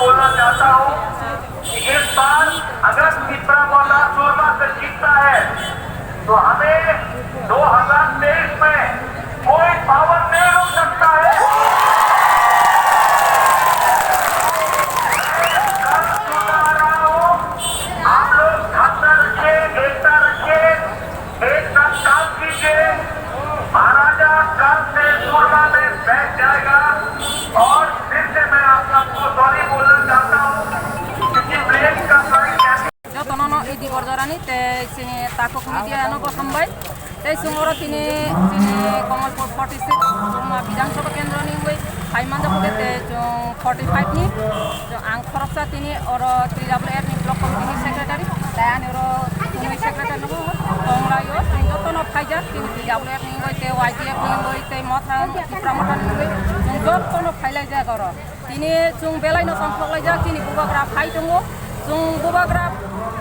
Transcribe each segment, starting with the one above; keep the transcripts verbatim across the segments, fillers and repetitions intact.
बोलना चाहता हूँ कि इस बार अगर तिपरा मोर्चा सूरमा से जीतता है तो हमें दो हज़ार तेईस में कोई पावर नहीं रोक सकता है। मैं कल सुना रहा हूँ, आप लोग धैर्य रखिए, एकता रखिए, एक साथ काम कीजिए। महाराजा कल से सूरमा में बैठ जाएगा और फिर से मैं आप सबको सॉरी बोलना चाहता हूँ, क्योंकि प्लेन का flight cancel Jotono no idi borjarani tei chini takhuk media no bo hambai. Tei chwng oro tini chini Kamalpur forty six Surma Bidhan Sabha Kendro ni wngwi phai manjak khe tei chwng forty five ni. Chwng ang khoroksa tini oro T W F ni block committee ni secretary. Tei ani oro chwngni secretary no bo tonglai o. Chwng jotono phaijak tini T W F ni wngwi tei Y T F ni wngwi tei Motha Tipra Motha ni wngwi chwng jotono phailaijak oro. Tini chwng belai no tongthok laijak, chini bubagra phai tongo. Chwng bubagra,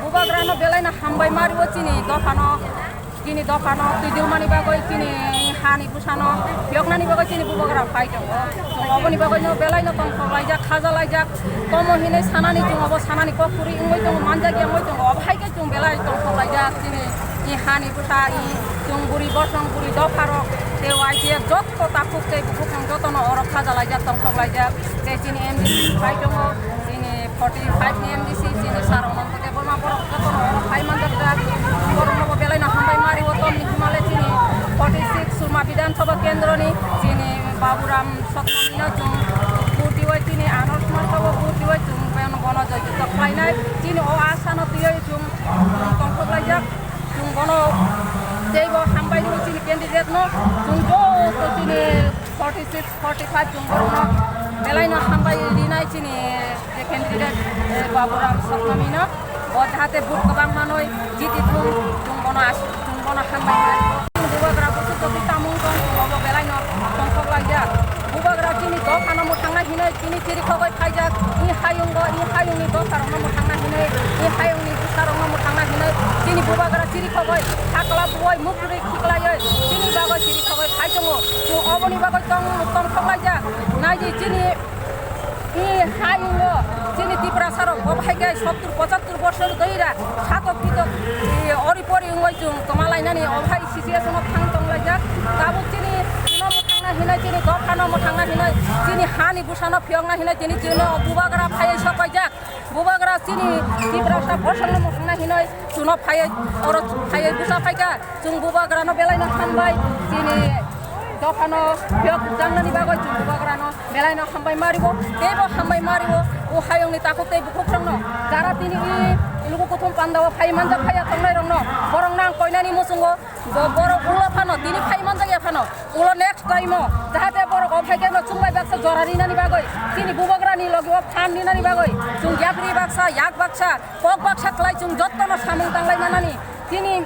bubagra no belai no hambai ma rio chini dopha no, chini dopha no twijlmani bagwi, chini hani bwsa no phiyoknani bagwi chini bubagra phai tongo. Chwng oboni bagwi no belai no tongthok laijak, khaja laijak, tomo hinwi sanani chwng obo sanani kok kwrwi wngwi tongo, manjak ya wngwi tongo, obo hai khe chwng belai tongthok laijak chini i hani bwsa, i chwng buri bosong buri dopha rok tei Y T F joto takhuk tei bukhuk rok jotono oro khaja laijak, tongthok laijak. Tei chini M D C phai tongo, chini forty five ni M D C, chini Sar Ananto Debbarma borok jotono oro phai manjak jak. Borok no bo belai no hambai ma rio, tamni hwnba le chini forty six Surma Bidhan Sabha Kendro ni chini Baburam Satnami no chwng vote riwi, chini Anorok Singh no bo vote riwi chwng bono joyjukta khlainai. Chini o asa no twiwi chwng tongthok laijak. Chwng bono teibo hambai rwi chini candidate no, chwng joto chini forty six, forty five chwng borok no belai no hambai rinai chini je candidate, eh, Baburam Satnami no. Bo jahate vote kwbang manwi jiti thung, chwng bono as-, chwng bono hambai man. Bubagra busu jotwi tamung tong, chwng obo belai no tongthok laijak. Bubagra chini dophano mwthangna hinwi chini chirikhogwi phaijak, i hayungo, i hayungni dopharokno mwthangna hinwi, i hayungni bwsarokno mwthangna hinwi, chini bubagra chirikhogwi sakla buwai mukhurwi khiklaiwi chini bagwi chirikhogwi phai tongo. Chwng oboni bagwi tong-, tongthok laijak. Naidi chini i hayungo chini Tiprasarok bo hai khe sottur pochattur bosor dwira satok pitok i ori pori wngwi chwng tongma lainani o hai situation o thang tong laijak. Tabuk chini no mwthangna hinwi, chini dophano mwthangna hinwi, chini hani bwsano phiyokna hinwi tini chwngno bubagra phaiwi sok paijak. Bubagra chini Tiprasa bosongno mwthangna hinwi chwngno phaiwi oro phaiwi bwsa phaikha. Chwng bubagrano belai no hambai, chini dophano phiyok jangnani bagwi chwng bubagrano belai no hambai ma rio, teibo hambai ma rio. O hayungni takhuk tei bukhukrokno jara tini i luku kuthum pandao phai manjak phaiya tongnairokno borokno ang koinani muchungo. Bo-, borok ulo phano, tini phai manjakya phano, ulo next time o, jahate borok o phai khe no chwng bai baksa jora rinani bagwi, chini bubagrani logi o phan rinani bagwi, chwng yapri baksa, yak baksa, kok baksa khlai chwng jottono samung tanglai manani, chini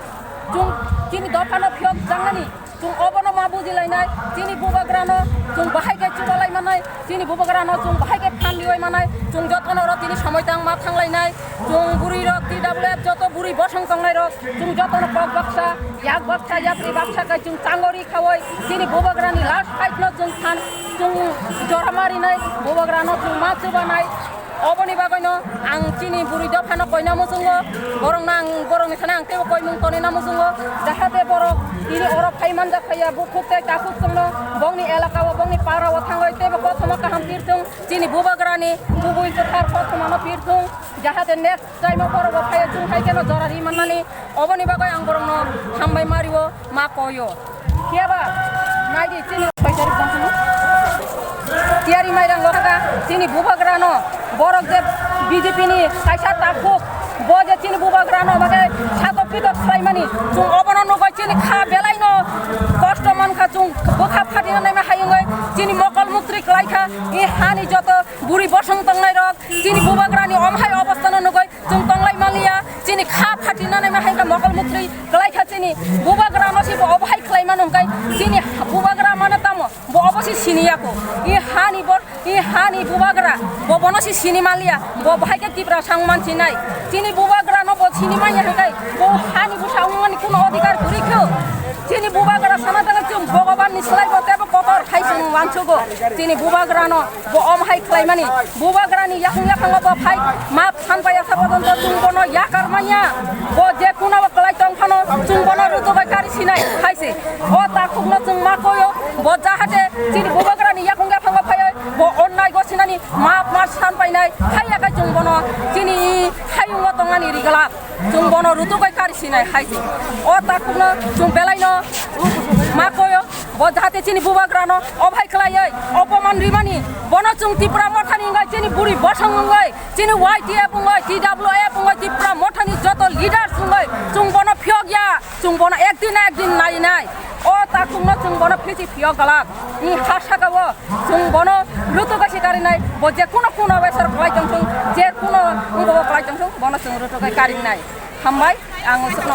chwng, chini dophano phiyok jangnani, chwng obono ma bujilainai, chini bubagrano chwng bahai khe chubalai manai, chini bubagrano chwng bahai khe phan riwai manai, chwng jottono oro tini somoi tang ma thanglainai, chwng bwrwi rok, T W F joto bwrwi bosong tongnai rok, chwng jotono kok baksa, yak baksa, yapri baksa khe chwng changori khaui chini bubagrani last fight no chwng than, chwng jora marinai, bubagrano chwng ma chubanai. Oboni bagwino ang chini bwrwi dophano koina muchungo, borokno ang, borokni thani ang teibo koimung tonina muchungo, jahate borok tini oro phai manjak phaiya, bukhuk tei takhuk chwngno bongni elaka o, bongni para o thangwi teibo kothoma kaham pirthung, chini bubagrani kubui kwthar kothomano pirthung, jahate next time o borok bo phaiya chwng hai kheno jora ri mannani. Oboni bagwi ang borokno hambai ma rio, ma koio. Phiya ba, naidi chini soi tarik bangkano tiyari mairang lo kha chini bubagrano, borok je B J P ni kaisa takhuk, bo je chini bubagrano mate satok pitok khlaimani, chwng obono nugwi chini kha belai no kosto mankha, chwng bwkha phatina naima hayungwi chini mokol mukri klaikha, i hani joto bwrwi bosong tongnai rok chini bubagrani omhai obostano nugwi chwng tonglai manliya, chini kha phatina naima hai kha mokol mukri klaikha chini bubagra no se bo obo hai khlai mano hwnkhe chini bubagra mano tamo bo obo se siniya ko. I hani bo, i hani bubagra bo bono se sini manliya, bo bahai khe Tipra sang man sinai. Chini bubagra no bo sini manya hwnkhe bo hani bwsa wngmani kuno odhikar kwrwi kho. Chini bubagra sama tangwi chwng Bhagwan ni slai bo tebo kotor khai chwng uansukgo. Chini bubagra no bo om hai khlai mani. Bubagra ni yakung yakung bo phai map san paya sa pojonto chwng bono yakar manya. Bo je kuno bo klai tong phano chwng bono rutubai kari sinai hai se. O takhuk no chwng ma koyo bo jahate chini bubagra ni yakung yakung bo phai bo onnai go sinani map map san painai hai yakai chwng bono chini hayungo tongani rigala. Chwng bono rutubai kari sinai hai se. O takhukno chwng belaino ma koyo. Bo jahate chini bubagrano obai khlaiwi opoman rimani. Bono chwng Tipra Mothani wngwi chini buri bosong wngwi chini Y T F wngwi T W F wngwi Tipra Mothani joto leaders wngwi chwng bono phiyok ya. Chwng bono ekdin na ekdin nainai. O takhukno chwng bono phichi phiyok galak. Ni ha saka o. Chwng bono rutugai se karinai, bo je kuno kuno besar khlai tong thung, je kuno wngbo khlai tong thung, bono chwng rutugai karinai. Hambai, ang chwngno